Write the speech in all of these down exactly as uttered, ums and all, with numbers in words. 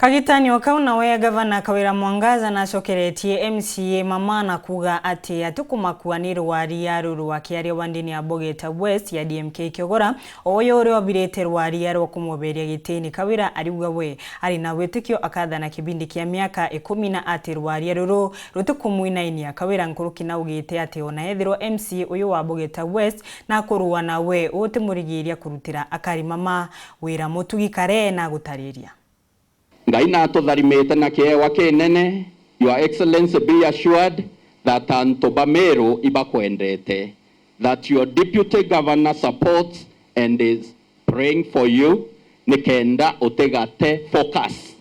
Kagitani o kau nawe gavana Kawira Mwangaza nacokeretie M C A Mama na kuuga ati atikumakua ni rwaria ruru akiaria wandini ya Bogeta West ya D M K Kiogora, o uyu uria obirite rwaria rwa kumuberia gitini. Kawira ariuga we ari na witikio akathana kibindi kia miaka ikumi na ati rwaria ruru rutikumwinainia. Kawira nkuruki naugite ati ona ethirwa M C A uyu wa Bogeta West nakurua nawe, utimurigiiria kurutira akari Mama wira. Mutugi Kare na gutariria. Ngai natutharimite na kiewa kinene. Your Excellency, be assured that antu ba Meru ibakwendete, that your deputy governor supports and is praying for you, nikenda utigate focus.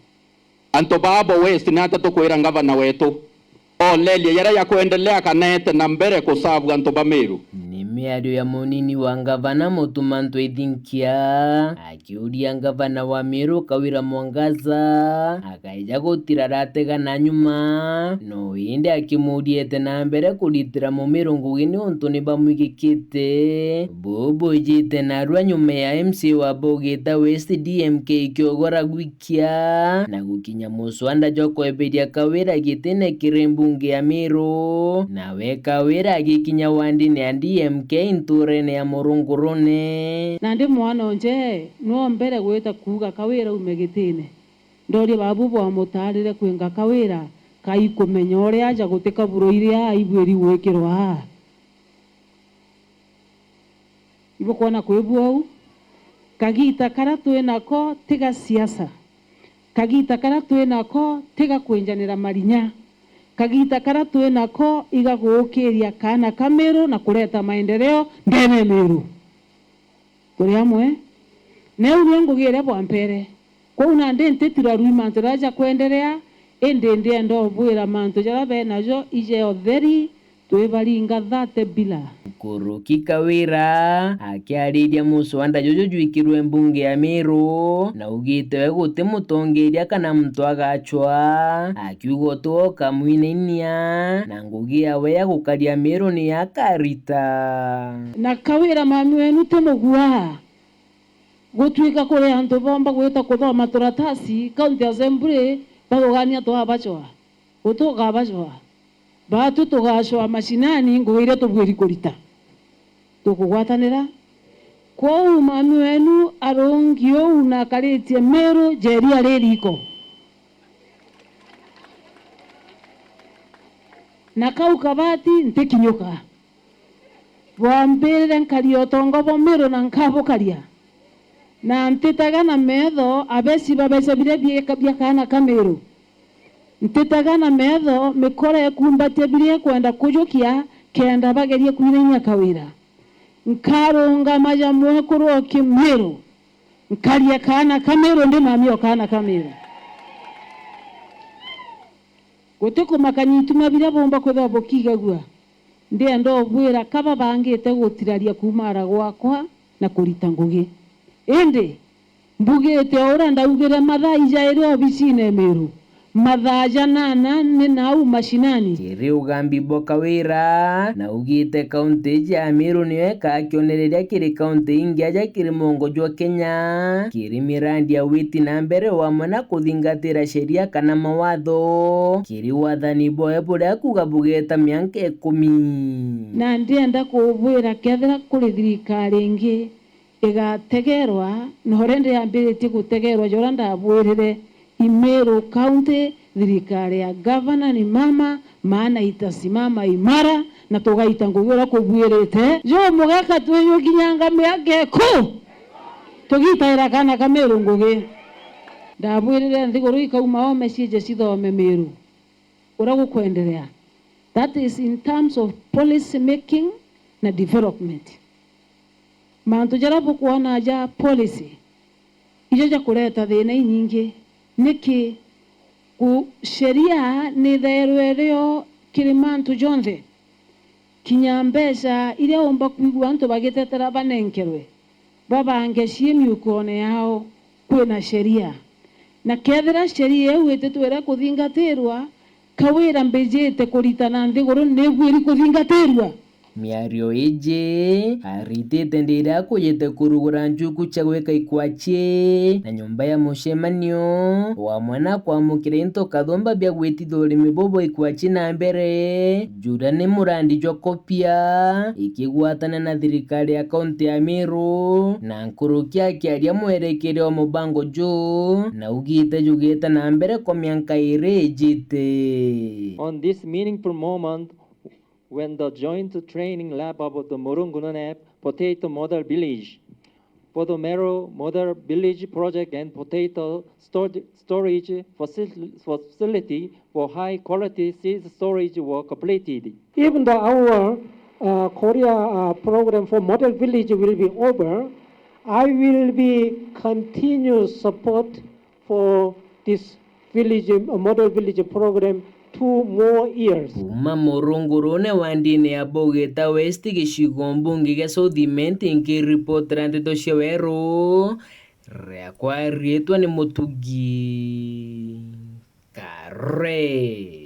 Antu ba Abo West, ni atia tukwira ngavana wetu? Oleria jaria jakwendelea kana ete na mbere kusavu antu ba Meru. Ni miario ya munini wa ngavana Mutuma Ntwithinkia, akiuria ngavana wa Meru Kawira Mwangaza akaija gutira aratega na nyuma, no indi akimuuria ete na mbere kuritira Mumiru ngugi niuntu ni bamwigikite. Buu bwijite narua nyuma ya M C A wa Bogeta West D M K Kiogora gwi kia na gukinya muswanda jwa kweberia Kawira gitine kiri mbunge ya Meru, nawe Kawira agikinya wandini ya D M K nturene ya Murungurune. Nandi mwana onje nwo mbere gwita kuuga Kawira ume gitine. Ndoria babu bwamutaarire kwinga Kawira, kai kumenya uria aja guti kaburo iria aibwiri gwikirwa aa. Ibukwona kwibua uu? Kagiita karia twi nako ti ga siasa. Kagiita karia twi nako ti ga kwinjanira marinya. Kagiita karia twi nako i ga guukiria kaana ka Miru na kureta maendeleo ndene ya Miru. Turi amwe? Neu nio ngugi iria bwa mpere. Kwou nandi ntitirarui mantu jaria jakwenderea, indi ndienda ubwira mantu jaria benajo ije utheri, twibaringa thate bila. Nkuruki Kawira akiariria muswanda juju jwikirwe mbunge ya Miru, na augite we guti mutongeria kana muntu agacwa, akiuga uti we ukamwinainia, na ngugi yawe ya gukaria Miru ni akarita. Na Kawira mami wenu ti mugua. Gutwika kuri antu bomba gwita kuthoma turatasi County Assembly, bagugania twabacwa. Guti ukabacwa. Baatu tugacwa mashinani ngugi iria tubwiri kurita. Tukugwatanira. Kwou mami wenu arungi uu na akaritie Miru jeri ari riko. Na kau kabati ntikinyuka. Bwambirire nkaria utonga bwa Miru na nkabukaria. Na ntitaga na metho abeci babeca biria bieka bia kaana ka Miru. Ntitaga na metho mikora ikumbatia biria ikwenda kujukia kenda bagerie kwinainia Kawira. Nkarungama ja mwekuru o Kimiru. Nkaria kaana ka Miru, ndi mami o kaana ka Miru. Guti kumakania ituma biria bumba kwithirwa bukigagua. Ndienda ubwira ka babangite gutiraria kuumara gwakwa na kurita ngugi. Indi, mbugite o uria ndaugire mathaa ijairi obicine Miru, mathaa janana ni nau mashinani. Kiri ugambi bwa Kawira, na augite kaunti iji ya Miru niyo ikaa kionereria kiri kaunti ingi aja kiri mongo jwa Kenya, kiri mirandi ya witi na mbere wamwe na kuthingatira sheria kana mawatho, kiri wathani bwawe buria kuuga bugeeta mianka ikumi. Na ndienda kubwira, kethira kuri thirikari ingi igategerwa, na uria ndiambiritie gutegerwa, ja uria ndabwirire, i Meru County, thirikari ya gavana ni mama, maana itasimama imara, na tugaita ngugi uria kubwirite. Ju mugaka twijukinyanga miaka iku, tugitaira kaana ka Miru ngugi. Ndabwirire nthiguru ikauma ome ciije cithome Miru. Uria gukwenderea. That is in terms of policy making na development. Mantu jaria bukwona ja policy, ijo jakureta thina inyingi. Niki? Ku-, sheria ni ithairwe rio kiri mantu jonthe. Kinya mbeca iria umba kwigua antu bagitetera banenkerwe, babange cii miukone yao, kwina sheria. Na kethira sheria iu ititwire kuthingatirwa, Kawira mbijite kuritana nthiguru ni ibwiri kuthingatirwa. Miario iji aritite ndira akujite kurugura nchuku cia gwika ikwachi na nyomba ya mucemanio, wamwe na kwamukira into kathumba bia gwitithia urimi bubu ikwachi na mbere. Juda ni murandi jwa Kopia ikigwatana na thirikari ya kaunti ya Meru, na nkuruki akiaria mwerekeri wa mubango juu, na ugite jugite na mbere kwa mianka iri ijite. On this meaningful moment, when the joint training lab of the Murungu Nunep Potato Model Village, Podomero Model Village Project and Potato Stor-, Storage Facil-, Facility for High Quality Seed Storage were completed. Even though our, uh, Korea, uh, program for Model Village will be over, I will be continuous support for this village, uh, model village program two more years. Kuuma murungurune wa ndini ya Bugita West, gicigo mbunge gia South Imenti, nkiripotera ndeto cia weru, riakwa riitwa ni Mutugi Kare.